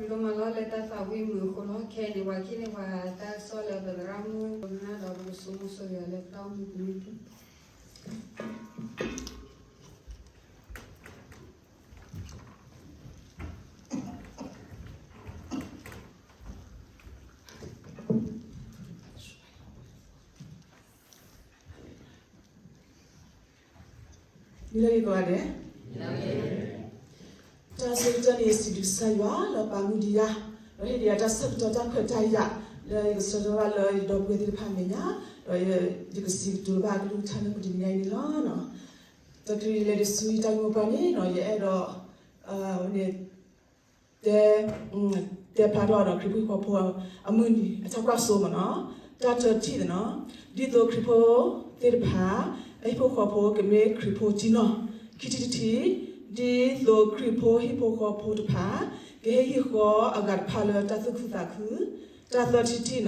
ပမၤလီၤလၢတၢ်သးဝံၣ်မုာ်အဃိလီၤ. ခဲအံၤန့ၣ် ပှၤဟ့ၣ်န့ၢ်ပှၤတၢ်ကစီၣ်လၢပသရၣ်မုၣ် ပကနၣ်ဒီးပကဆိမိၣ်ဆိယၤလၢပတၢ်အိၣ်မူပူၤန့ၣ်တက့ၢ်. မ့ၢ်လၢယကဝါဒဲး, တၢ်ဆိကတၢၢ်န့ၣ် စံးဘျုးကစၢ်ယွၤလၢပာ်မူဒံးယၤ, ဒီးဟ့ၣ်ဒံးယၤတၢ်ဆၢကတီၢ်တၢ်ခွဲးတၢ်ယာ် လၢယကဆၢထၢၣ်ဘၣ်လၢယဒီပုၢ်ဝဲၢ်သ့ၣ်တဖၣ်အမဲာ်ညါ, ဒီးယကစံးကတိၤဘၣ်အကလုၢ်ကထါလၢမုၢ်တနံၤညါအံၤန့ၣ်လီၤ. တချုးလဲၤဒံးဆူယတၢ်ဂ့ၢ်မိၢ်ပှၢ်န့ၣ် ယအဲၣ်ဒိး တဲ တဲဖျါထီၣ်ဒီးခရံာ်ဖိဟံၣ်ဖိဃီဖိအမုၢ်နံၤအတၢ်ကွၢ်စိမ့ၢ်နီၤ, တၢ်တထံၣ်န့ၣ်နီၤ, ဒ်သိးခရံာ်ဖိသ့ၣ်တဖၣ် အဟံၣ်ဖိဃီဖိကမ့ၢ်ခရံာ်ဖိကံနီၤ, ခံထံၣ်တထံၣ်, ဒ်သိးခရံာ်ဖိဟံၣ်ဖိဃီဖိတဖၣ် ကဟ့ၣ်ဟံၣ်ဃီအဂၤတဖၣ်လၢတၢ်သူၣ်ခုသးခု, တၢ်သၢထံၣ်တထံၣ်နီၤ,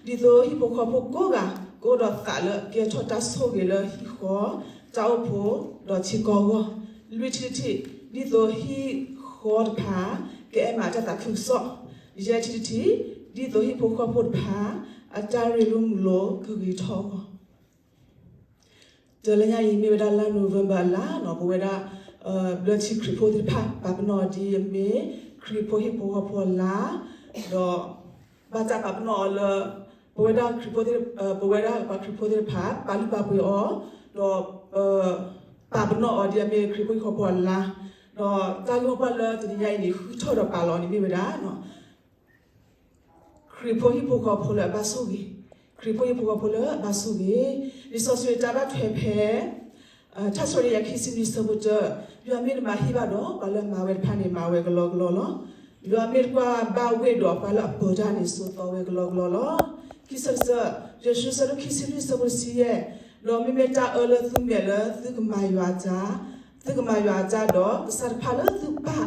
ဒ်သိးဟံၣ်ဖိဃီဖိကိးဂၤ ကအိၣ်ဒီးသးလၢအကဲထီၣ်တၢ်ဆိၣ်ဂ့ၤလၢဟံၣ်ဃီ, တၢ်အိၣ်ဖှိၣ်ဒီးထံကီၢ်အဂီၢ်, လွံၢ်ထံၣ်တထံၣ်, ဒ်သိးဟံၣ်ဃီတဖၣ် ကအဲၣ်မးတၢ်သးခုကစီၣ်, ယဲၢ်ထံၣ်တထံၣ်, ဒ်သိးဟံၣ်ဖိဃီဖိတဖၣ် အတၢ်ရ့လိာ်မုာ်လိာ်ကဂ့ၤထီၣ်အဂီၢ် တလၢညါအံၤမ့ၢ်ဝဲဒၣ်လါ November အလါနီၤ, ပဝဲဒၣ် ဘျၢထံခရံာ်ဖိသ့ၣ်တဖၣ် ပာ်ပနီၣ်အီၤဒ်အမ့ၢ်ခရံာ်ဖိဟံၣ်ဖိဃီဖိအလါ, ဒီး ဘၣ်တၢ်ပာ်ပနီၣ်အီၤလၢ ပဝဲဒၣ်ခရံာ်ဖိသ့ၣ် ပဝဲဒၣ်ပှၤခရံာ်ဖိသ့ၣ်တဖၣ် ပာ်လုၢ်ပာ်ပှ့ၤအီၤ, ဒီး ပာ်ပနီၣ်အီၤဒ်အမ့ၢ်ခရံာ်ဖိဟံၣ်ဖိဃီဖိအလါ, ဒီးတၢ်ဂ့ၢ်မိၢ်ပှၢ်လၢတနံၤညါအံၤန့ၣ် ဃုထၢၣ်ဒီးပာ်လီၤန့ၣ်မ့ၢ်ဝဲဒၣ် ခရံာ်ဖိဟံၣ်ဖိဃီဖိလၢအဘၣ်ဆိၣ်ဂ့ၤ, ခရံာ်ဖိဟံၣ်ဖိဃီဖိလၢအဘၣ်ဆိၣ်ဂ့ၤ, လံာ်စီဆှံတၢ်ဘၣ်ထွဲဖဲ ထါစံးထီၣ်ပတြၢၤခံဆံလွံၢ်ဆၢဖိတၢ, ယွၤမ့ၢ်တမၤဟံၣ်ဘၣ်ဒီး ပှၤလၢအမၤဝဲတဖၣ်န့ၣ် မၤဝဲကလီကလီလီၤ. ယွၤမ့ၢ်တကွၢ်ဘၣ်ဝ့ၢ်ဒီး ပှၤလၢအပၢၤတၢ်န့ၣ် စိာ်သီဝဲကလီကလီလီၤ. ခံဆၢတဆၢ, ယိၤၡူ ဆၢဒိၣ်ခံဆံလွံၢ်ဆၢဖိတဆံယဲၢ်, ဒီးမ့မ့ၢ်တၢ်အၢလၢသုမဲာ်လၢသုကမၤယွၤအတၢ်, သုကမၤယွၤအတၢ်ဒီး ကစၢ်တဖၣ်လၢသုပၢ်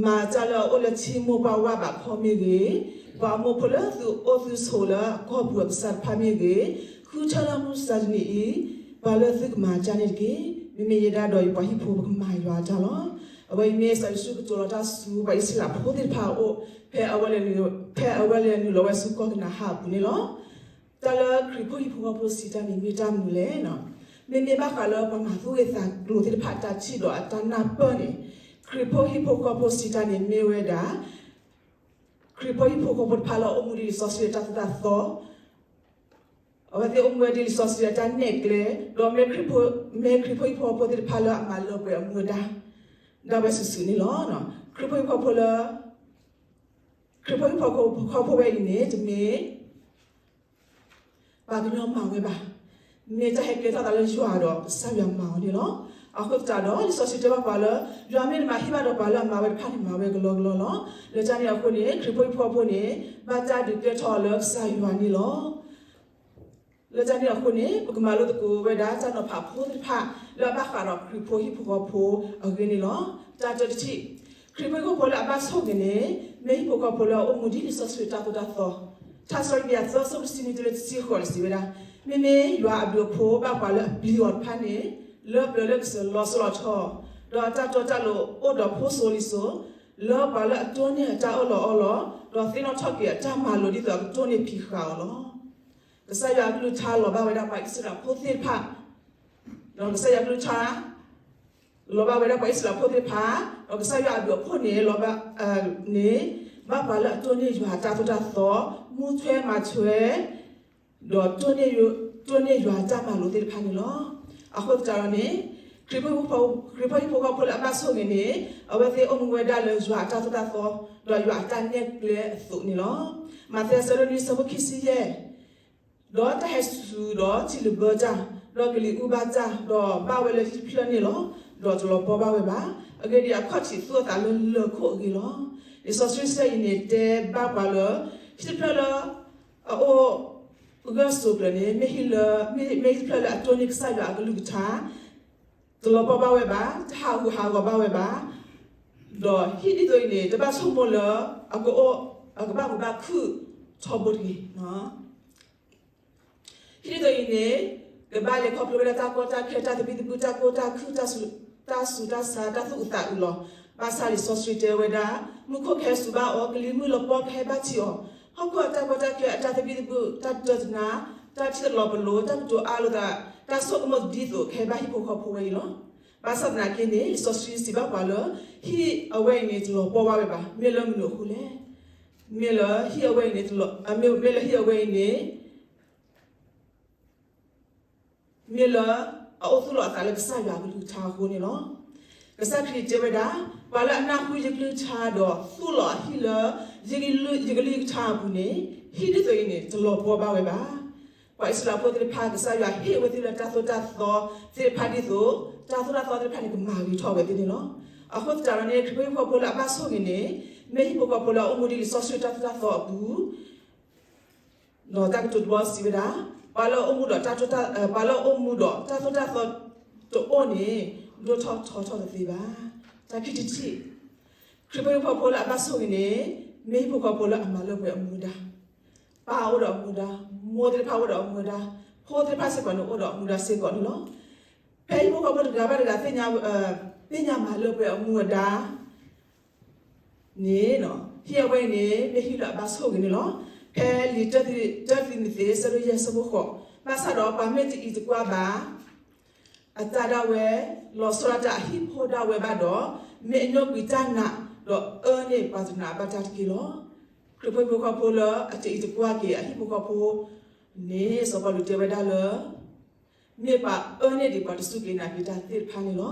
မၤတၢ်လၢအအိၣ်လၢထံမိၢ်ပှၢ်ဝၢ်ဘးခီမ့ၢ်ဂ့ၤ, ပှၤအမိၢ်ဖိလၢသုအိၣ်သုဆိးလၢအကီၢ်ပူၤအကစၢ်တဖၣ်မ့ၢ်ဂ့ၤ, ဃုထၢၣ်လၢမုၢ်မဆါတနံၤအံၤ, ပှၤလၢသုကမၤတၢ်န့ၣ်တက့ၢ်. မ့မ့ၢ်ယဲဒၣ်ဒီးယပှၤဟံၣ်ဖိပကမၤယွၤအတၢ်လီၤ. အဝဲအံၤမ့ၢ်စီၤယိၤၡူကတိၤလီၤတၢ်ဆူပှၤအံၣ်စရ့လးဖိသ့ၣ်တဖၣ်အအိၣ်, ဖဲအဝဲလဲၤနုာ်လီၤဝဲဆူကီၢ်ကနၤအၣ်အပူၤန့ၣ်လီၤ. တၢ်လၢခရံာ်ဖိဟံၣ်ဖိဃီဖိစံးတၢ်န့ၣ်မ့ၢ်တၢ်မနုၤလဲၣ်. မ့မ့ၢ်ဘၣ်ဃးလၢပှၤမၤသူၣ်ဂ့ၤသးကျိၤသ့ၣ်တဖၣ်အတၢ်ထံၣ်ဒီးအတၢ်နၢ်ပၢၢ်န့ၣ်, ခရံာ်ဖိဟံၣ်ဖိဃီဖိစံးတၢ်န့ၣ်မ့ၢ်ဝဲဒၣ် ခရံာ်ဖိဟံၣ်ဖိဃီဖိတဖၣ်လၢအအိၣ်မူဒ်လံာ်စီဆှံအတၢ်သိၣ်တၢ်သီ, အဝဲသ့ၣ်အိၣ်မူဝဲဒ်လံာ်စီဆှံအတၢ်နဲၣ်ကျဲ, ဒီးမ့ၢ်ခရံာ်ဖိဟံၣ်ဖိဃီဖိသ့ၣ်တဖၣ်လၢအမၤလၢပှဲၤအမူအဒါ ဒၣ်ဝဲစုာ်စုာ်န့ၣ်လီၤ. ခရံာ်ဖိဟံၣ်ဖိဃီဖိလၢ ခရံာ်ဖိဟံၣ်ဖိဃီဖိဝဲအံၤန့ၣ် တမ့ၢ် ပှၤကညီမၤဝဲဘၣ်, မ့ၢ်တၢ်ဟဲကဲထီၣ်သးလၢယွၤဒီးကစၢ်ယွၤမၤအီၤန့ၣ်လီၤ. အဃိသတးဒီး လံာ်စီဆှံတဲဘၣ်ပှၤလၢ ယွၤမ့ၢ်တမၤဟံၣ်ဘၣ်ဒီးပှၤလၢအမၤဝဲတဖၣ်န့ၣ် မၤဝဲကလီကလီလီၤ. လၢတၢ်န့ၣ်အဃိန့ၣ် ခရံာ်ဖိဟံၣ်ဖိဃီဖိန့ၣ် ဘၣ်တၢ်ဒုးကဲထီၣ်အီၤလၢကစၢ်ယွၤန့ၣ်လီၤ. လၢတၢ်န့ၣ်အဃိန့ၣ် ပကမၤလိသကိးဝဲဒၣ်တၢ်နီၤဖးဖိသ့ၣ်တဖၣ် လၢအဘၣ်ဃးဒီးခရံာ်ဖိဟံၣ်ဖိဃီဖိအဂ့ၢ်န့ၣ်လီၤ. တၢ်တၢတထံၣ်, ခရံာ်ဖိဟံၣ်ဖိဃီဖိလၢအဘၣ်ဆိၣ်ဂ့ၤန့ၣ် မ့ၢ်ဟံၣ်ဖိဃီဖိလၢအအိၣ်မူဒ်လံာ်စီဆှံတၢ်သိၣ်တၢ်သီ, ထါစံးထီၣ်ပတြၢၤသၢ ဆၢဖိတဆံနွံတုၤလၢတဆံဃိးန့ၣ်စံးဝဲဒၣ်, မ့မ့ၢ်ယွၤအဘျုးအဖှိၣ်ဘၣ်ပှၤလၢအပျံၤအီၤတဖၣ်န့ၣ် လၢပျၢၤလၢကစၢၤလီၤစိၤလီၤထီ, ဒီးအတၢ်တီတၢ်လိၤအိၣ်ဒီးဖိစိၤလံၤစိၤ, လၢပှၤလၢအတိၢ်န့ၢ်အတၢ်အၢၣ်လီၤအီလီၤ, ဒီးသ့ၣ်နီၣ်ထီၣ်က့ၤအတၢ်မၤလိာ်ဒ်သိးအကတိၢ်န့ၢ်ဖံးဃာ်အီၤလီၤ. ကစၢ်ယွၤအကလုၢ်ကထါလီၤဘၣ်ဝဲဒၣ်ပှၤအံၣ်စရ့လးဖိသ့ၣ်တဖၣ်, ဒီးကစၢ်ယွၤအကလုၢ်ကထါ လီၤဘၣ်ဝဲဒၣ်ပှၤအံၣ်စရ့လးဖိသ့ၣ်တဖၣ်, ဒီးကစၢ်ယွၤအဘျုးအဖှိၣ်န့ၣ် လီၤဘၣ် န့ၣ် ဘၣ်ပှၤလၢအတိၢ်န့ၢ်ယွၤအတၢ်သိၣ်တၢ်သီ, မူထွဲမၤထွဲ ဒီး တိၢ်န့ၢ်ယွၤအတၢ်မၤလိာ်သ့ၣ်တဖၣ်န့ၣ်လီၤ. အဃိသတးဒီးန့ၣ် ခရံာ်ဖိဟံၣ်ဖိဃီဖိလၢအဘၣ်ဆိၣ်ဂ့ၤန့ၣ် အဝဲသ့ၣ်အိၣ်မူဝဲဒၣ်လၢယွၤအတၢ်သိၣ်တၢ်သီ ဒီးယွၤအတၢ်နဲၣ်ကျဲအသိးန့ၣ်လီၤ. မးသဲ ဆၢဒိၣ်နွံ ဆၢဖိခံဆံယဲၢ်, ဒီးတၢ်ဟဲစူၤဒီးထံလုာ်ဘၢတၢ်, ဒီးကလံၤအူဘၣ်တၢ်, ဒီးဘၣ်ဝဲလၢဟံၣ်တဖျၢၣ်န့ၣ်လီၤ. ဒီးတလီၤပီဘၣ်ဝဲဘၣ်. အဂ့ၢ်ဒ်အံၤ, အခီၣ်ထံးသူၣ်အသးလၢလၢၢ်ခိၣ်အဂ့ၢ်လီၤ. လံာ်စီဆှံတဆၢအံၤန့ၣ် တဲဘၣ်ပှၤလၢ ဟံၣ်တဖျၢၣ်လၢ အအိၣ်ဂၢၢ်ဆိးကျၢၤန့ၣ် မ့ၢ်ဟံၣ်လၢ မ့ၢ် မ့ၢ်ဟံၣ်တဖျၢၣ်လၢအတိၢ်န့ၢ်ကစၢ်ယွၤအကလုၢ်ကထါ, တလီၤပီဘၣ်ဝဲဘၣ်, တဟးဂူာ်ဟးဂီၤဘၣ်ဝဲဘၣ်, ဒီးဟံၣ်ဒ်သိးအံၤန့ၣ် တဘၣ်ဆိကမိၣ်လၢ အကအိၣ် အကဘၣ်မုာ်ဘၣ်ခုၣ်ထီဘိတဂ့ၤ. ဟံၣ်ဒ်သိးအံၤန့ၣ် ကဘၣ်လဲၤခီဖျိဝဲဒၣ်တၢ်ကီတၢ်ခဲ တၢ်သဘံၣ်သဘုၣ် တၢ်ကိၢ်တၢ်ခုၣ် တၢ်ဆူး တၢ်ဆူးတၢ်ဆါ တၢ်သူၣ်အုးသးအုးလီၤ. ဘၣ်ဆၣ်လံာ်စီဆှံတဲဝဲဒၣ်, မူခိၣ်ကဟဲစူၤဘၣ်အီၤ, ကလံၤမုၢ်လီၤပှီၢ်ကဟဲဘၣ်ထံးအီၤ, ဟီၣ်ခိၣ်အတၢ်ကီတၢ်ခဲ အတၢ်သဘံၣ်သဘုၣ်, တၢ်တတၢတနါ, တၢ်ထံၣ်လိာ်ပလိာ်, တၢ်ကတိၤအါလိာ်သး, တၢ်ဆိကမိၣ်ဒ်သိးကဟဲဘၣ်ဟံၣ်ဖိဃီဖိဝဲအံၤလီၤ. ဘၣ်ဆၣ်သနာ်က့န့ၣ် လံာ်စီဆှံစံးဘၣ်ပှၤလၢ ဟံၣ်အဝဲအံၤန့ၣ် တလီၤပှီၢ်ဘၣ်ဝဲဘၣ်. မ့ၢ်လၢမနုၤအဃိလဲၣ်. မ့ၢ်လၢဟံၣ်အဝဲအံၤန့ၣ်, မ့ၢ်လၢဟံၣ်အဝဲအံၤန့ၣ် မ့ၢ်လၢအအိၣ်သူၣ်လီၤအသးလၢကစၢ်ယွၤအကလုၢ်ကထါအဃိန့ၣ်လီၤ. ကစၢ်ခရံာ်တဲဝဲဒၣ်, ပှၤလၢအနၢ်ဟူယကလုၢ်ကထါဒီးသူၣ်လီၤအဟံၣ်လၢ ယကလုၢ်ကထါအပူၤန့ၣ်, ဟံၣ်ဒ်သိးအံၤန့ၣ် တလီၤပှီၢ်ဘၣ်ဝဲဘၣ်. ပှၤအံၣ်စရ့လးဖိသ့ၣ်တဖၣ် ကစၢ်ယွၤဟ့ၣ်ဝဲသ့ၣ်လၢတၢ်သိၣ်တၢ်သီသ့ၣ်တဖၣ်ဒ်သိး တၢ်သိၣ်တၢ်သီသ့ၣ်တဖၣ်န့ၣ် ကမၤဂ့ၤထီၣ်ဝဲသ့ၣ်န့ၣ်လီၤ. အဃိသတးဒီးန့ၣ် ခရံာ်ဖိဟံၣ်ဖိဃီဖိလၢအဘၣ်ဆိၣ်ဂ့ၤန့ၣ် မ့ၢ်ဟံၣ်ဖိဃီဖိလၢအအိၣ်မူဒ်လံာ်စီဆှံတၢ်သိၣ်တၢ်သီအပူၤ ဒီးတၢ်ကတိၤတဘီစံးဝဲဒၣ်, ပှၤလၢအအိၣ်မူဒီးတၢ်သိၣ်တၢ်, ပှၤလၢအအိၣ်မူဒီးတၢ်သိၣ်တၢ်သီတအိၣ်န့ၣ် ဒိၣ်ထီၣ်ထီထီၣ်တသ့ဘၣ်. တၢ်ခံထံၣ်တထံၣ်, ခရံာ်ဖိဟံၣ်ဖိဃီဖိလၢအဘၣ်ဆိၣ်ဂ့ၤန့ၣ် မ့ၢ်ဟံၣ်ဖိဃီဖိလၢအမၤလၢပှဲၤအမူအဒါ, ပၢ်အိၣ်ဒီးအမူအဒါ, မိၢ်သ့ၣ်တဖၣ်အိၣ်ဒီးအမူအဒါ, ဖိသ့ၣ်တဖၣ်စ့ၢ်ကီးန့ၣ်အိၣ်ဒီးအမူအဒါစ့ၢ်ကီးန့ၣ်လီၤ. ဖဲဟံၣ်ဖိဃီဖိတဂၤဘၣ်တဂၤ သ့ၣ်ညါမၤလၢပှဲၤအမူအဒါ န့ၣ်, ဟံၣ်အဝဲအံၤန့ၣ် မ့ၢ်ဟံၣ်လၢအဘၣ်ဆိၣ်ဂ့ၤန့ၣ်လီၤ. ဖဲလံာ်တၢတံၤမသ့း အဆၢဒိၣ်ယဲၢ် အဆၢဖိဃိး, ဘၣ်ဆၣ်ဒီးပှၤမ့ၢ်တအံးတကွၢ်ဘၣ် အတၢ်ဒၣ်ဝဲ, လီၤဆီဒၣ်တၢ်အဟံၣ်ဖိဒၣ်ဝဲဘၣ်ဒီး, မ့ၢ်အညိကွံာ်တၢ်နာ်, ဒီးအၢန့ၢ်ပှၤတနာ်ဘၣ်တၢ်တက့ၢ်လီၤ. ခရံာ်ဖိဟံၣ်ဖိဃီဖိလၢအတအံးတကွၢ်က့ၤအဟံၣ်ဖိဃီဖိန့ၣ် စီၤပီလူးတဲဝဲဒၣ်လၢ မ့ၢ်ပှၤအၢန့ၢ်ဒံးပှၤတစူၢ်က့ၤနာ်က့ၤတၢ်သ့ၣ်တဖၣ်န့ၣ်လီၤ.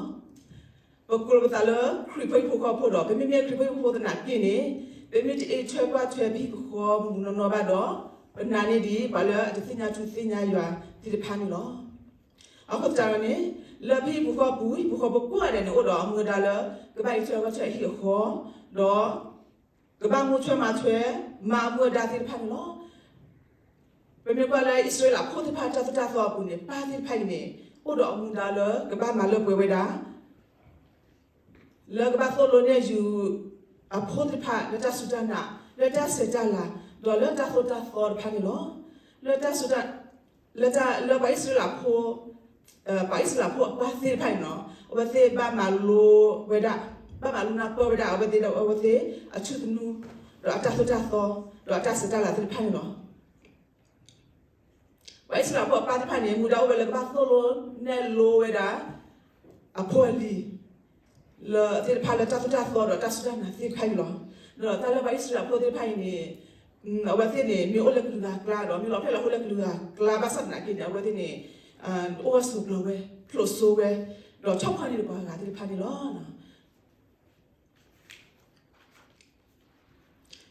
ပကိးလီၤပသးလၢခရံာ်ဖိဟံၣ်ဖိဃီဖိဒီး ပမ့မ့ၢ်ခရံာ်ဖိဟံၣ်ဖိဃီဖိသနာ်က့န့ၣ်, ပမ့ၢ်တအံးထွဲကွၢ်ထွဲပဟံၣ်ပဃီမုၢ်မုၢ်နီၢ်နီၢ်ဘၣ်ဒီး, ပနာ်န့ၢ်ဒံးပှၤလၢအတသ့ၣ်ညါထူသ့ၣ်ညါယွၤသ့ၣ်တဖၣ်န့ၣ်လီၤ. အဃိသတးဒီးန့ၣ်, လၢပဟံၣ်ပူၤဃီပူၤ ဟံၣ်ပူၤဃီဖိကိးဂၤဒဲးန့ၣ် အိၣ်ဒီးအမူအဒါလၢ ကဘၣ်အံးထွဲကွၢ်ထွဲအဟံၣ်အဃီ, ဒီး ကဘၣ်မူထွဲမၤထွဲ, မၤအမူအဒါသ့ၣ်တဖၣ်န့ၣ်လီၤ. ပမ့ၢ်ကွၢ်လၢအံၣ်စရ့လးဖိသ့ၣ်တဖၣ်တၢ်သိၣ်တၢ်သီအပူၤန့ၣ်, ပၢ်သ့ၣ်တဖၣ်အံၤန့ၣ် အိၣ်ဒီးအမူအဒါလၢကဘၣ်မၤလၢပှဲၤဝဲဒၣ် လၢကဘၣ်သိၣ်လိနဲၣ်ယူၤအဖိသ့ၣ်တဖၣ် လၢတၢ်စူၢ်တၢ်နာ်, လၢတၢ်ဆဲးတၢ်လၤ, ဒီးလၢတၢ်သိၣ်တၢ်သီတဖၣ်န့ၣ်လီၤ. လၢတၢ်စူၢ်တၢ်, လၢတၢ်, လၢပှၤအံၣ်စရ့လးဖိ, ပှၤအံၣ်စရ့လးဖိအပၢ်သ့ၣ်တဖၣ်န့ၣ်လီၤ, အဝဲသ့ၣ်ဘၣ်မၤလိဝဲဒၣ်, ဘၣ်မၤလိနၢ်ပၢၢ်ဝဲဒၣ် အဝဲသ့ၣ်ဒီးအဝဲသ့ၣ်အထူသနူ, ဒီးအတၢ်သိၣ်တၢ်သီ, ဒီးအတၢ်ဆဲးတၢ်လၤသ့ၣ်တဖၣ်န့ၣ်လီၤ. ပှၤအံၣ်စရ့လးဖိအပၢ်သ့ၣ်တဖၣ်န့ၣ် မူဒါအိၣ်ဝဲလၢကဘၣ်သိၣ်လိနဲၣ်လိဝဲဒၣ် အဖိအလံၤ လၢသ့ၣ်တဖၣ်လၢတၢ်သိၣ်တၢ်သီဒီးတၢ်စူၢ်တၢ်နာ်သ့ၣ်တဖၣ်အံၤလီၤ. ဒီးတၢ်လၢပှၤအံၣ်စရ့လးဖိသ့ၣ်တဖၣ်အံၤန့ၣ်, အဝဲသ့ၣ်န့ၣ် မ့ၢ်အိၣ်လၢကလုာ်ဂၤအကျါဒီး မ့ၢ်လီၤဖျဲၣ်လီၤဟိလၢကလုာ်ဂၤအကျါဘၣ်ဆၣ်သနာ်က့န့ၣ် အဝဲသ့ၣ်န့ၣ် အိၣ်ဂၢၢ်ဆိးကျၢၤဝဲ, ဖျိးစိဝဲ, ဒီးထီၣ်ဖီၣ်န့ၢ်ဒံးပှၤဂၤသ့ၣ်တဖၣ်န့ၣ်လီၤ.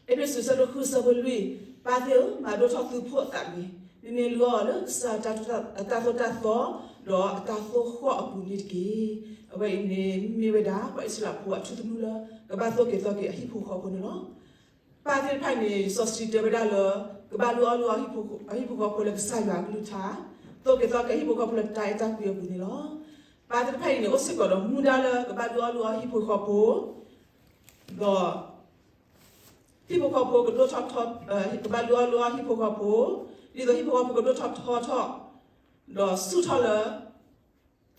အ့းဖ့းစူး အဆၢဒိၣ်ဃု အဆၢဖိလွံၢ်, ပၢ်သ့ၣ်ဧၢ, မၤဒိၣ်ထီၣ်သုဖိအသးတဂ့ၤ. မ့မ့ၢ်လုၢ်အီၣ်အီၤလၢကစၢ်အတၢ်သိၣ်တၢ်သီ, ဒီးအတၢ်သိၣ်ဃီၣ်အပူၤန့ၣ်တက့ၢ်. အဝဲအံၤန့ၣ်မ့ၢ်ဝဲဒၣ် ပှၤအံၣ်စရ့လးဖိအထူသနူလၢ ကဘၣ်သိၣ်က့ၤသီက့ၤအဟံၣ်ဖိဃီဖိန့ၣ်လီၤ. ပၢ်သ့ၣ်တဖၣ်အံၤန့ၣ် လံာ်စီဆှံတဲဝဲဒၣ်လၢ ကဘၣ်လုၢ်အီၣ်လုၢ်အီအဟံၣ်ဖိဃီဖိလၢကစၢ်ယွၤအကလုၢ်ကထါ, သိၣ်က့ၤသီက့ၤအဟံၣ်ဖိဃီဖိလၢတၢ်အဲၣ်တၢ်ကွံအပူၤန့ၣ်လီၤ. ပၢ်သ့ၣ်တဖၣ်အံၤန့ၣ် အိၣ်စ့ၢ်ကီးဒီးမူဒါလၢကဘၣ်လုၢ်အီၣ်လုၢ်အီဟံၣ်ဖိဃီဖိ, ဒီး ဟံၣ်ဖိဃီဖိကဒိၣ်ထီၣ်ထီ, ကဘၣ်လုၢ်အီၣ်လုၢ်အီဟံၣ်ဖိဃီဖိ, ဒ်သိးဟံၣ်ဖိဃီဖိကဒိၣ်ထီၣ်ထီထီၣ်, ဒီးဆူၣ်ထီၣ်လၢ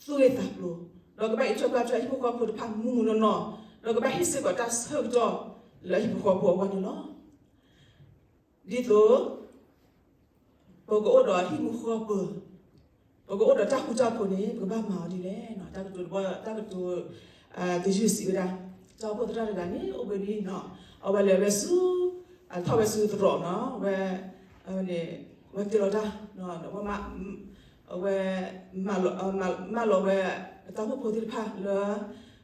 သူၣ်ဂ့ၤသးကျိၤ, ဒီးကဘၣ်အံးထွဲကွၢ်ထွဲဟံၣ်ဖိဃီဖိတဖၣ်မုၢ်မုၢ်နီၢ်နီၢ်, ဒီးကဘၣ်ဟ့ၣ်စ့ၢ်ကီးတၢ်ဆၢကတီၢ်လၢဟံၣ်ဖိဃီဖိအဂီၢ်န့ၣ်လီၤ. ဒ်သိး ပကအိၣ်ဒီးဟံၣ်မူဃီပၢၤ, ပကအိၣ်ဒီးတၢ်ဃူတၢ်ဖိးန့ၣ် ပကဘၣ်မၤအီၤဒ်လဲၣ်. တၢ်ကတိၤတဘီ, တၢ်ကတိၤ တယုၢ်စံးဝဲဒၣ်, တၢ်အိၣ်ဖှိၣ်သရၣ်တဂၤန့ၣ် အိၣ်ဘှံးနံၤနီၤ, အဝဲလဲၤဝဲဆူ, ထီၣ်ဝဲဆူသရိာ်နီၤ, ဝဲ, ဝဲတဲလီၤတၢ်, ဝဲ အဝဲ မၢလီၤဝဲ အတၢ်အိၣ်ဖှိၣ်ဖိသ့ၣ်တဖၣ်လၢ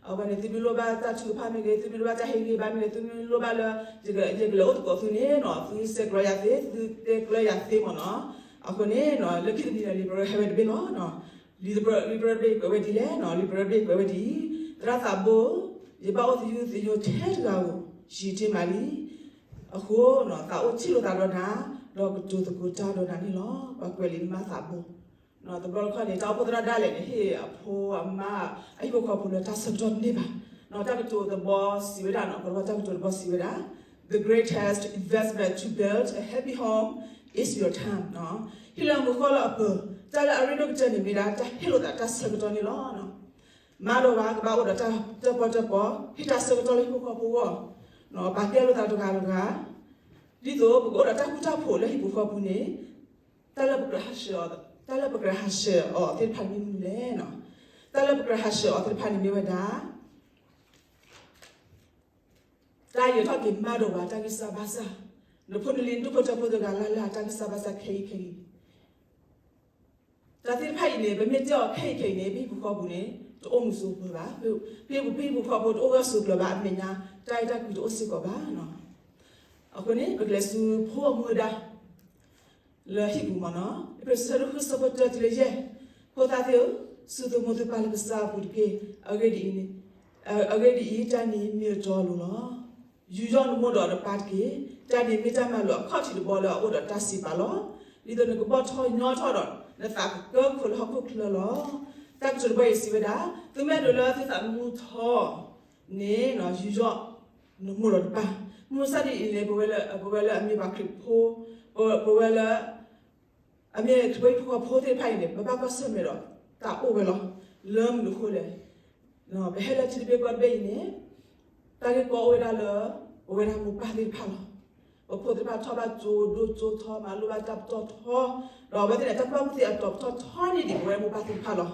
အဝဲန့ၣ် သုမ့ၢ်လိၣ်ဘၣ်တၢ်ထုကဖၣ်မ့ၢ်ဂ့ၤ, သုမ့ၢ်လိၣ်ဘၣ်တၢ်ဟ့ၣ်ဂံၢ်ဘါမ့ၢ်ဂ့ၤ, သုမ့ၢ်လိၣ်ဘၣ်လၢ ယကလဲၤအိၣ်သကိးသုန့ၣ်နီၤ, သုဆဲးကျိးယၤသ့, သုတဲကျၢၤယၤသ့မ့ၢ်နီၤ. အဃိန့ၣ်နီၤ, လၢခံတနံၤဒီး လံာ်ပရၢဟဲဝဲတဘ့ၣ်လီၤ. လံာ်ပရၢတဘ့ၣ်ကွဲးဝဲဒ်လဲၣ်နီၤ, လံာ်ပရၢတဘ့ၣ်ကွဲးဝဲဒ်အံၤ, သရၣ်သးဘိ, ယဘၣ်အိၣ်သယုၢ်သညိထဲတဂၤဧိၤ, ယံာ်တ့ၢ်မးလံ. အဃိ သးအိၣ်ထံၣ်လိာ်သးဒီးနၤ, ဒီးကတိၤသကိးတၢ်ဒီးနၤန့ၣ်လီၤ. ပှၤကွဲးလံာ်မ့ၢ်သးဘိ. တဘျီတခီၣ်န့ၣ် တၢ်အိၣ်ဖှိၣ်သရၣ်ဒၣ်လဲာ်န့ၣ် ဟ့ၣ်အဖိအမါ အဟံၣ်ဖိဃီဖိလၢတၢ်ဆၢကတီၢ်တန့ၢ်ဘၣ်. တၢ်ကတိၤသဘီစံးဝဲဒၣ်နီၤ, ကီးတဘီတၢ်ကတိၤသဘီစံးဝဲဒၣ်, The greatest investment to build a happy home is your time. ဟံၣ်လၢအမူဃီလၢအပၢၤ, တၢ်လၢအရ့ဒိၣ်ကတၢၢ်န့ၣ်မ့ၢ်ဒၣ် တၢ်ဟ့ၣ်လိာ်သးတၢ်ဆၢကတီၢ်န့ၣ်လီၤ. မၤဒီးဝဲကဘၣ်အိၣ်ဒီးတၢ်တၢၣ်ပီၣ်တၢၣ်ပီ, ဟ့ၣ်တၢ်ဆၢကတီၢ်လၢဟံၣ်ဖိဃီဖိအဂီၢ်, ပာ်ကဲလိာ်သးတဂၤတဂၤ, ဒ်သိးပကအိၣ်ဒီးတၢ်ဃူတၢ်ဖိးလၢဟံၣ်ပူၤဃီပူၤန့ၣ်, တၢ်လၢပကြၢးဟးဆှဲးအီၤ, တၢ်လၢပကြၢးဟးဆှဲးအီၤသ့ၣ်တဖၣ်န့ၣ်မ့ၢ်မနုၤလဲၣ်. တၢ်လၢပကြၢးဟးဆှဲးအီၤသ့ၣ်တဖၣ်န့ၣ်မ့ၢ်ဝဲဒၣ် တၢ်ယဲၤထီၣ်က့ၤမၤဒီးဝဲတၢ်ဂံၢ်စၢ်ဘါစၢ်, နဖိနလံၤနဒူၣ်ဖိထၢဖိတဂၤလၢ်လၢ်အတၢ်ဂံၢ်စၢ်ဘါစၢ်ခဲအံၤခဲအံၤ, တၢ်သ့ၣ်တဖၣ်အံၤန့ၣ် ပမ့ၢ်တဲအီၤခဲအံၤခဲအံၤန့ၣ် ပဟံၣ်ပူၤဃီပူၤန့ၣ် တအိၣ်မုာ်ဆိးပၢၤဘၣ်, ပဟံၣ်ပူၤဃီဖိတအိၣ်ဂၢၢ်ဆိးကျၢၤဘၣ်, အမဲာ်ညါ တၢ်အဲၣ်တၢ်ကွံတအိၣ်စ့ၢ်ကီးဘၣ်. အဃိန့ၣ် ပကလဲၤဆူဖိအမူအဒါ လၢဟံၣ်ပူၤမ့ၢ်နီၤ, အ့းဖ့းစူး ဆၢဒိၣ်ဃု ဆၢဖိတၢတုၤလၢယဲၢ်, ဖိသၣ်သ့ၣ်ဧၢ, စူၢ်သုးမုၢ်သုးပၢ်လၢကစၢ်အပူၤတက့ၢ်. အဂ့ၢ်ဒ်အံၤ, အဂ့ၢ်ဒ်အံၤ တၢ်န့ၣ်မ့ၢ်အတီအလိၤလီၤ. ယူးယီၣ်နမိၢ်ဒီးနပၢ်တက့ၢ်. တၢ်န့ၣ်မ့ၢ်တၢ်မၤလိာ်အခီၣ်ထံးတဘီလၢအအိၣ်ဒီးတၢ်စံးပာ်လီၤ. ဒ်သိးနကဘီၣ်ထီၣ်ညီထီၣ်ဒီး နသးကကၢခိၣ်လၢဟီၣ်ခိၣ်ချၢလီၤ. တၢ်ကတိၤတဘီအံၤစံးဝဲဒၣ်, သုမ့ၢ်အဲၣ်ဒိးလၢသုသးသမူထီန့ၣ် ယူးယီၣ်နမိၢ်ဒီးနပၢ်. မုၢ်မဆါဒ်အံၤန့ၣ် ပဝဲလၢအမ့ၢ်ပှၤခရံာ်ဖိ, ပဝဲလၢ အမ့ၢ်ခရံာ်ဖိဟံၣ်ဖိဃီဖိသ့ၣ်တဖၣ်အံၤန့ၣ် ပဘၣ်ကွၢ်ဆၢၣ်မဲာ်ဒီးတၢ်အိၣ်ဝဲလီၤ. လၢမနုၤအဃိလဲၣ်, ပဟဲလၢထံတဘ့ၣ်ကီၢ်တဘ့ၣ်အံၤန့ၣ် တၢ်ဂ့ၢ်ကီအိၣ်ဝဲဒၣ်လၢ ပဝဲဒၣ်မိၢ်ပၢ်သ့ၣ်တဖၣ်လီၤ. ပဖိသ့ၣ်တဖၣ်ထီၣ်ဘၣ်ကၠိဒိၣ်ကၠိထီ, မၤလိဘၣ်တၢ်ပတီၢ်ထီ, ဒီးအဝဲသ့ၣ်န့ၣ် တၢ်ကူၣ်ဘၣ်ကူၣ်သ့အတီၤပတီၢ်ထီန့ၢ်ဒံးပဝဲမိၢ်ပၢ်သ့ၣ်တဖၣ်လီၤ.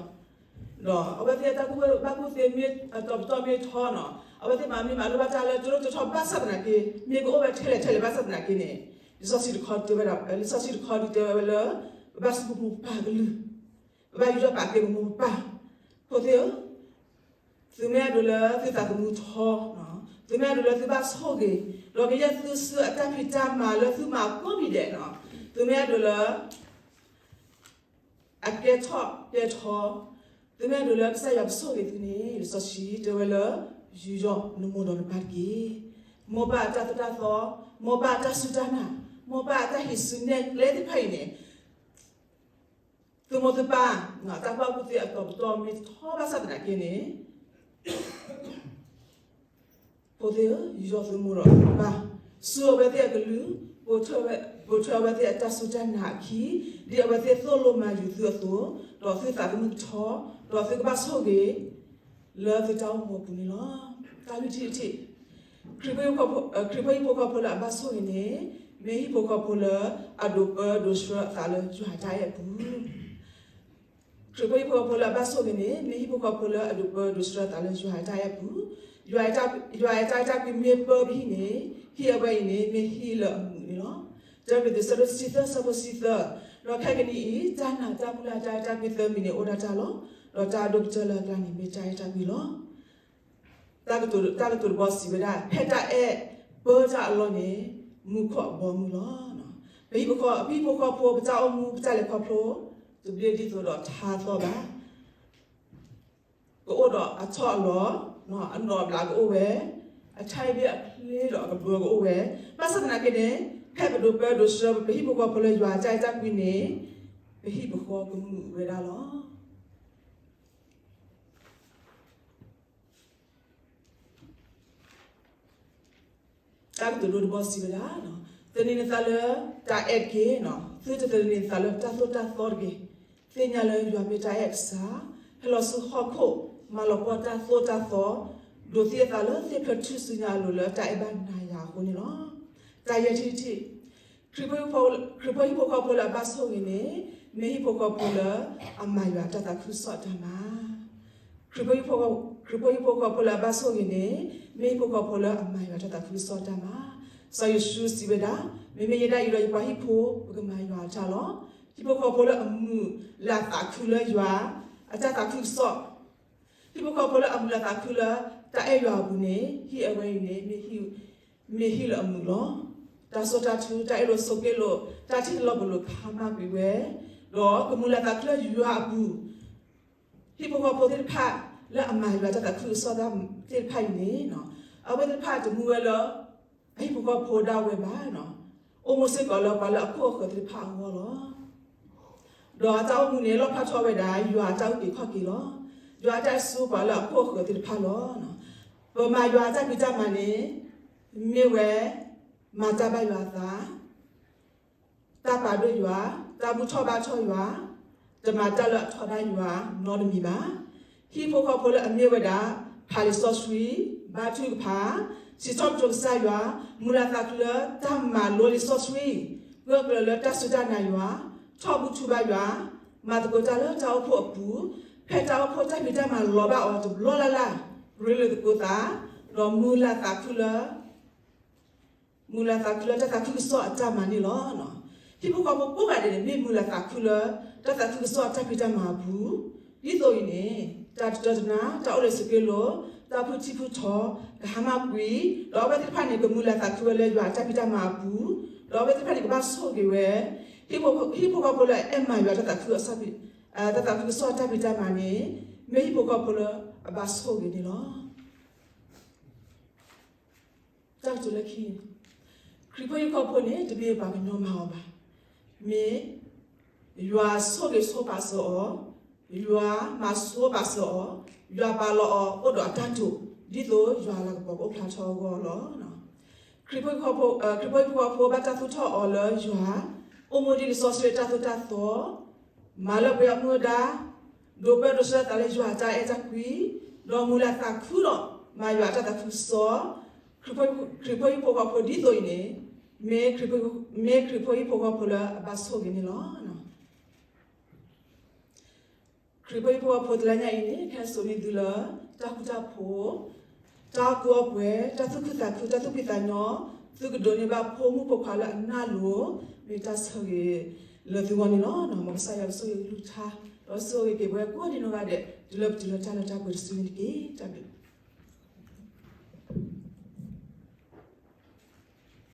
ဒီးအဝဲသ့ၣ်တၢ်ကူၣ်ဘၣ်ကူၣ်သ့မ့ၢ်အတီၤပတီၢ်မ့ၢ်ထီနီၤ, အဝဲသ့ၣ်မၤမ့ၢ်မၤလိဘၣ်တၢ်လၢကၠိဒိၣ်ကၠိထီဘၣ်ဆၣ်သနာ်က့, မ့ၢ်ကအိၣ်ဝဲထဲလဲၣ်ထဲလဲၣ်ဘၣ်ဆၣ်သနာ်က့န့ၣ်, လံာ်စီဆှံတခီတဲဝဲဒၣ်, လံာ်စီဆှံတခီဒုးတဲဝဲလၢ ပဘၣ်စူၢ်က့ၤပမိၢ်ပၢ်ကလုၢ်, ပဘၣ်ယူးယီၣ်ပာ်ကဲပမိၢ်ပၢ်. ဖိသ့ၣ်ဧၢ, သုမ့ၢ်အဲၣ်ဒိးလၢသုသးသမူထီ, သုမ့ၢ်အဲၣ်ဒိးလၢသုဘၣ်ဆိၣ်ဂ့ၤ, ဒီးကယဲၢ်သုစုအတၢ်ဖံးတၢ်မၤလၢသုမၤကိးမံၤဒဲးနီၤ, သုမ့ၢ်အဲၣ်ဒိးလၢ အကဲထီၣ်ကဲထီ, သုမ့ၢ်အဲၣ်ဒိးလၢကစၢ်ယွၤကဆိၣ်ဂ့ၤသုန့ၣ်, လံာ်စီဆှံတဲဝဲလၢ ယူးယီၣ်နမိၢ်ဒီးနပၢ်တက့ၢ်. မိၢ်ပၢ်အတၢ်သိၣ်တၢ်သီ, မိၢ်ပၢ်အတၢ်စူၢ်တၢ်နာ်, မိၢ်ပၢ်အတၢ်ဟံးစုနဲၣ်ကျဲသ့ၣ်တဖၣ်အံၤန့ၣ်, သုမိၢ်သုပၢ် တၢ်ကူၣ်ဘၣ်ကူၣ်သ့အတီၤပတီၢ်မ့ၢ်ထီဘၣ်ဆၣ်သနာ်က့န့ၣ်, ဖိသ့ၣ်ဧၢ, ယူးယီၣ်သုမိၢ်ဒီးသုပၢ်, စူၢ်အဝဲသ့ၣ်အကလုၢ်, ပိာ်ထွဲဝဲသ့ၣ်အတၢ်စူၢ်တၢ်နာ်အခံ, ဒ်အဝဲသ့ၣ်သိၣ်လိမၤယုာ်သုအသိး, ဒီးသုသးသမူကထီ, ဒီးသုကဘၣ်ဆိၣ်ဂ့ၤ လၢသုတၢ်အိၣ်မူအပူၤန့ၣ်လီၤ. တၢ်ဂ့ၢ်ထံၣ်တထံၣ်, ခရံာ်ဖိဟံၣ်ဖိဃီဖိလၢအဘၣ်ဆိၣ်ဂ့ၤန့ၣ်, မ့ၢ်ဟံၣ်ဖိဃီဖိလၢအဒိးပၢဒိးဆှၢအသးလၢယွၤအတၢ်အဲၣ်အပူၤ ခရံာ်ဖိဟံၣ်ဖိဃီဖိလၢအဘၣ်ဆိၣ်ဂ့ၤန့ၣ်, မ့ၢ်ဟံၣ်ဖိဃီဖိလၢအဒိးပၢဒိးဆှၢအသးလၢယွၤအတၢ်အဲၣ်အပူၤ, ယွၤအတၢ်အဲၣ်တၢ်ကွံမ့ၢ်ပၢပဟံၣ်န့ၣ်, ဟံၣ်အဝဲအံၤန့ၣ် မ့ၢ်ဟံၣ်လၢအမုာ်န့ၣ်လီၤ. တၢ်ကတိၤဆၢဒိၣ်တဆံသၢ ဆၢဖိတဆံသၢ, ဒီးခဲကနံၣ်အံၤ, တၢ်နာ်တၢ်မုၢ်လၢ်တၢ်အဲၣ်တၢ်ကွံသၢမံၤန့ၣ်အိၣ်ဒၣ်တၢ်လီၤ. ဒီးတၢ်အဒိၣ်ကတၢၢ်လၢအကျါန့ၣ်မ့ၢ်တၢ်အဲၣ်တၢ်ကွံလီၤ. တၢ်ကတိၤတဘီစံးဝဲဒၣ်, ဖဲတၢ်အဲၣ်ပၢတၢ်အလီၢ်န့ၣ်, မူခိၣ်အဘီအမုၢ်လီၤ. ပဟံၣ်ဖိဃီဖိ ပတၢ်အိၣ်မူ ပတၢ်လဲၤခီဖျိ, တဘျ့ဒ်သိးဒီးထါသီဘၣ်. ကအိၣ်ဒီးအထီၣ်အလီၤ, အနီၢ်အဘျးကအိၣ်ဝဲ, အထါအံၤဘ့ၣ်အချ့ဒီးအကဘၢကအိၣ်ဝဲ, ဘၣ်ဆၣ်သနာ်က့န့ၣ်, ဖဲပဒိးပၢဒိးဆှၢပဟံၣ်ဖိဃီဖိလၢယွၤအတၢ်အဲၣ်တၢ်ကွံန့ၣ်, ပဟံၣ်ပဃီကမုာ်ဝဲဒၣ်လီၤ. တၢ်ကတိၤဒိတဘီစံးဝဲဒၣ်, သန့ၤနသးလၢတၢ်အဲၣ်တက့ၢ်, သုတသန့ၤနသးလၢတၢ်သိၣ်တၢ်သီတဂ့ၤ. သ့ၣ်ညါလၢယွၤမ့ၢ်တၢ်အဲၣ်အကစၢ်, ဟဲလီၤဆူဟီၣ်ခိၣ်, မၤလီၤပှီၢ်တၢ်သိၣ်တၢ်သီ, ဒိးသံအသးလၢသ့ၣ်ဖျၢၣ်ထူၣ်စုညါအလိၤလၢတၢ်အဲၣ်ဘၣ်နၤယၤအဃိန့ၣ်လီၤ. တၢ်ယဲၢ်ထံၣ်တထံၣ်, ခရံာ်ဖိဟံၣ်ဖိဃီဖိလၢအဘၣ်ဆိၣ်ဂ့ၤန့ၣ်, မ့ၢ်ဟံၣ်ဖိဃီဖိလၢအမၤယွၤတၢ်သးခုကစီၣ်အတၢ်မၤ ခရံာ်ဖိဟံၣ်ဖိဃီဖိလၢအဘၣ်ဆိၣ်ဂ့ၤန့ၣ်, မ့ၢ်ဟံၣ်ဖိဃီဖိလၢအမၤယွၤတၢ်သးခုကစီၣ်တၢ်မၤ. စီၤယိၤၡူစံးဝဲဒၣ်, မ့မ့ၢ်ယဲဒၣ်အံၤဒီးယပှၤဟံၣ်ဖိ, ပကမၤယွၤအတၢ်လီၤ. ဟံၣ်ဖိဃီဖိလၢအမုာ်လၤသးခုလၢယွၤ, အတၢ်သးခုကစီၣ်, ဟံၣ်ဖိဃီဖိလၢအမုာ်လၤသးခုလၢတၢ်အဲၣ်ယွၤအပူၤန့ၣ်, ဟံၣ်အဝဲအံၤန့ၣ်, မ့ၢ်ဟံၣ်လၢအမုာ်လီၤ. တၢ်စိတၢ်ထု, တၢ်အ့ၣ်လိာ်ဆိးက့လိာ်, တၢ်ထံၣ်လိာ်ပလိာ်ခါမၢ်ကွံာ်ဝဲ, ဒီးကမုာ်လၤသးခုလၢယွၤအပူၤ ဟံၣ်ဖိဃီဖိသ့ၣ်တဖၣ်လၢအမၤယွၤတၢ်သးခုကစီၣ်သ့ၣ်တဖၣ်အံၤန့ၣ်, အဝဲသ့ၣ်တဖၣ်တမူဝဲလၢအဟံၣ်ဖိဃီဖိဒၣ်ဝဲဘၣ်, အိၣ်မူစ့ၢ်ကီးလၢပှၤလၢအခိၣ်အဃၢၤသ့ၣ်တဖၣ်အဂီၢ်လီၤ. ဒီးအတၢ်အိၣ်မူန့ၣ် လီၣ်ဖျါထီၣ်ဝဲဒၣ် ယွၤအတၢ်အုၣ်က့ၤခီၣ်က့ၤလီၤ. ယွၤအတၢ်အဲၣ်ဆူပှၤလၢအခိၣ်အဃၢၤသ့ၣ်တဖၣ်လီၤ. ပမၤယွၤအတၢ်ဖံးတၢ်မၤန့ၣ် မ့ၢ်ဝဲ မၤတၢ်ဘၣ်ယွၤအသး, တၢ်ပာ်ဒိၣ်ယွၤ, တၢ်ဘူၣ်ထီၣ်ဘါထီၣ်ယွၤ, တမၤတၢ်လၢအထီဒါယွၤနီတမံၤဘၣ်. ဟံၣ်ဖိဃီဖိလၢအမ့ၢ်ဝဲဒၣ် ဖးလံာ်စီဆှံ, ဘါထုကဖၣ်, စံးထီၣ်ပတြၢၤကစၢ်ယွၤ, မုာ်လၤသးခုလၢတၢ်မၤလိလံာ်စီဆှံ, ပၢကျၢၤလၢတၢ်စူၢ်တၢ်နာ်ယွၤ, ထီၣ်ဘူၣ်ထီၣ်ဘါယွၤ, မၤသကိးတၢ်လၢတၢ်အိၣ်ဖှိၣ်အပူၤ, ဖဲတၢ်အိၣ်ဖှိၣ်တၢ်ဖံးတၢ်မၤလီၤဘၣ်အီၤတဘျီလၢ်လၢ်, ရ့လိာ်သကိးသး, ဒီးမုာ်လၤသးခုလၢ မုာ်လၤသးခုလၢတၢ်သးခုကစီၣ်အတၢ်မၤန့ၣ်လီၤ. ဟံၣ်ဖိဃီဖိကိးဂၤဒဲးန့ၣ် မ့ၢ်မုာ်လၤသးခုလၢ တၢ်သးခုကစီၣ်အတၢ်ဖံးတၢ်မၤအပူၤ, ဒ်သိးအံၤန့ၣ် တၢ်တတၢတနါ, တၢ်အိၣ်လၢစက့လိၤ, တၢ်ဖုထံဖုထီ, ကဟါမၢ်ကွံ, ဒီးအဝဲသ့ၣ်တဖၣ်န့ၣ် ကမုာ်လၤသးခုဝဲလၢယွၤအတၢ်ဖံးတၢ်မၤအပူၤ, ဒီးအဝဲသ့ၣ်တဖၣ်န့ၣ် ကဘၣ်ဆိၣ်ဂ့ၤဝဲ, ဟံၣ်ဖိဃီဖိလၢအအဲၣ်မၤယွၤတၢ်သးခုကစီၣ်, တၢ်သးခုကစီၣ်အတၢ်ဖံးတၢ်မၤန့ၣ် မ့ၢ်ဟံၣ်ဖိဃီဖိလၢအဘၣ်ဆိၣ်ဂ့ၤန့ၣ်လီၤ. တၢ်ကတိၤလၢခံ, ခရံာ်ဖိဟံၣ်ဖိဃီဖိန့ၣ် တမ့ၢ်ပှၤကညီမၤအီၤဘၣ်. မ့ၢ်ယွၤဆိၣ်ဂ့ၤဆိပာ်စၢၤအီၤ, ယွၤမၤဆိပာ်စၢၤအီၤ, ယွၤပာ်လီၤအီၤအိၣ်ဒီးအတၢ်တိာ်, ဒ်သိးယွၤလၤကပီၤကအိၣ်ဖျါထီအဂီၢ်လီၤ. ခရံာ်ဖိဟံၣ်ဖိဃီဖိဘၣ်တၢ်သူၣ်ထီၣ်အီၤလၢယွၤ, အိၣ်မူဒ်လံာ်စီဆှံတၢ်သိၣ်တၢ်သီ, မၤလၢပှဲၤအမူအဒါ, ဒိးပၢဒိးဆှၢသးလၢယွၤအတၢ်အဲၣ်တၢ်ကွံ, ဒီးမုာ်လၤသးခုဒီး မၤယွၤအတၢ်သးခုကစီၣ်, ခရံာ်ဖိဟံၣ်ဖိဃီဖိဒ်သိးအံၤန့ၣ်, မ့ၢ်ခရံာ်ဖိဟံၣ်ဖိဃီဖိလၢအဘၣ်ဆိၣ်ဂ့ၤန့ၣ်လီၤ. ခရံာ်ဖိဟံၣ်ဖိဃီဖိတလါညါအံၤန့ၣ် ကဟဲစိာ်န့ၢ်သုလၢ တၢ်ဃူတၢ်ဖိး, တၢ်ကူၣ်အီၣ်ပှဲၤ, တၢ်သူၣ်ခုသးခု, တၢ်သူၣ်ဖှံသးညီ, သုကဒိးန့ၢ်ဘၣ်ဖိမုၣ်ဖိခွါလၢအနၢ်လိၤ, မ့ၢ်တၢ်ဆၢဂ့ၤလၢသုဂီၢ်န့ၣ်လီၤ. မ်ကစၢ်ယွၤကဆိၣ်ဂ့ၤကလုၢ်ကထါ, ဒီးဆိၣ်ဂ့ၤက့ၤပဝဲကိးဒံနီၢ်ဂၤဒဲး တုၤလၢပတုၤလၢတၢ်လၢတၢ်ပှဲၤတစုန့ၣ်တက့ၢ်. တၢ်ဘျုး